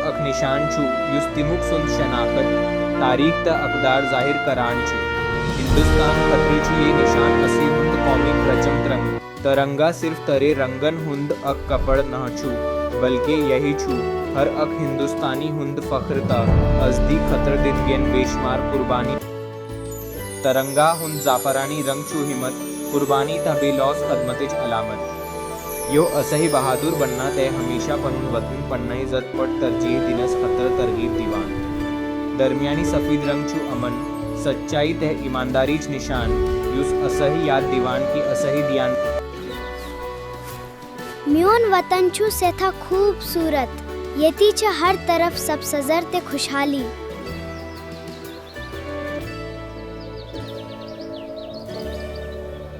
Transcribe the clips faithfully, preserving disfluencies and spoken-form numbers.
اکھ نشان چھُ یُس تمیُک سُنٛد شناخت، تاریخ تہٕ اقدار ظٲہِر کران چھُ۔ ہندوستان خٲطرٕ چھُ یہِ نشان اَسہِ ہُنٛد قومی پرچم ترنگ۔ ترنگا صرف ترے رنگن ہُنٛد اکھ کپڑ نہ چھُ، بلکہ یہی چھُ ہر اکھ ہندوستانی ہُنٛد فخر تہٕ آزادی خٲطرٕ دِتھ گٮ۪ن بے شمار قربانی۔ ترنگا ہُنٛد زعفرانی رنگ چھُ ہمت، قربانی تہٕ بے لوث خدمتٕچ علامت۔ یہِ اَسہِ بہادر بننا تہٕ ہمیشہ پنُن وطن پننہِ عزت پٲٹھۍ ترجیح دِنس خٲطرٕ ترغیب دِوان۔ درمیانی سفید رنگ چھُ امن، سچائی تہٕ ایمانداریچ نشان، یُس اَسہِ یاد دِوان کہِ اَسہِ دیان۔ میون وطن چھُ سٮ۪ٹھاہ خوٗبصوٗرت۔ ییٚتہِ چھِ ہر طرف سبزر تہٕ خۄشحالی۔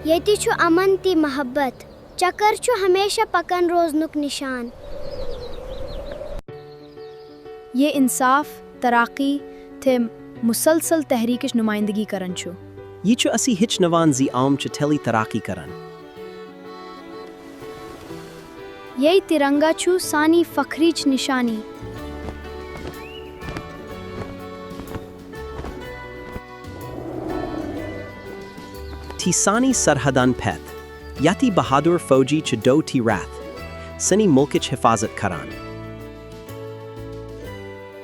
ییٚتہِ چھُ امن تہٕ محبت۔ چکر چھُ ہمیشہ پکان روزنُک نشان۔ یہِ انصاف، ترقی تہٕ مسلسل تحریکٕچ نمائندگی کران چھُ۔ یہِ چھُ اَسہِ ہیٚچھناوان زِ عوام چھِ ٹھیلہٕ ترقی کران۔ یہِ ترنگا چھُ سانہِ فخرٕچ نشانی۔ تہٕ سانہِ سرحدن پٮ۪ٹھ ییٚتہِ بہادر فوجی چھِ دۄہ تہٕ راتھ سانہِ مُلکٕچ حفاظت کران۔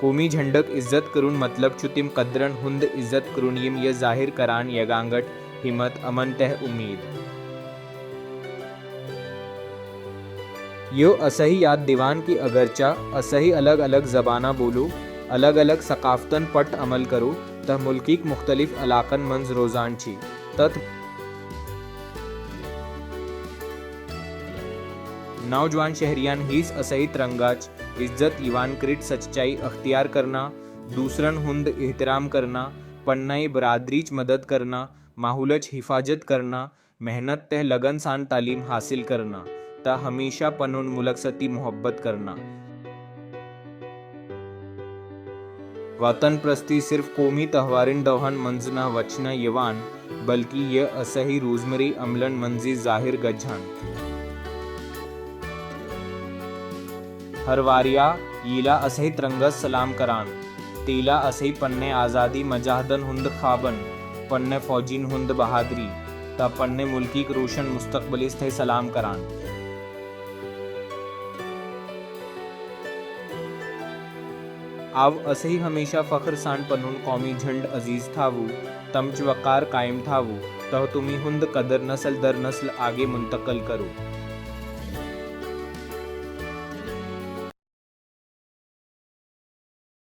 قومی جھنڈک عزت کرُن مطلب چھُ تِم قدرن ہُنٛد عزت کرُن یِم یہِ ظٲہِر کران یگانگٹ، ہمت، امن تہٕ امید۔ یہِ اَسہِ یاد دِوان کہِ اگرچہ اَسہِ الگ الگ زبانہ بولو، الگ الگ ثقافتن پٹھ عمل کرو، تہٕ مُلکٕکۍ مُختٔلِف علاقن منٛز روزان چھِ، تہٕ نوجوان شہریان ہیس اَسہِ ترنگاچ عزت یِوان کٔرِتھ سچائی اختیار کرنا، دوسرن ہُنٛد احترام کرنا، پننہِ برادریچ مدد کرنا، ماحولچ حفاظت کرنا، محنت تہٕ لگن سان تعلیم حاصل کرنا، تہٕ ہمیشہ پنُن مُلک سۭتۍ محبت کرنا۔ وطن پرستی صرف قومی تہوارن دۄہن منٛز نہ وچھنہٕ یِوان، بلکہ یہِ اَسہِ روزمرہ عملن منٛز ظٲہِر گژھان۔ ہر واریاہ ییٚلہِ اَسہِ ترنگس سلام کران، تیٚلہِ اَسہِ پننہِ آزادی مجاہدن ہُنٛد خوابن، پننہِ فوجین ہُنٛد بہادری، تہٕ پننہِ مُلکٕکۍ روشن مستقبلس تہِ سلام کران۔ آو اَسہِ ہمیشہ فخر سان پنُن قومی جھنڈ عزیز تھاوو، تمچ وقار قائم تھاوو، تہٕ تِمن ہُنٛد قدر نسل در نسل آگے منتقل کرو۔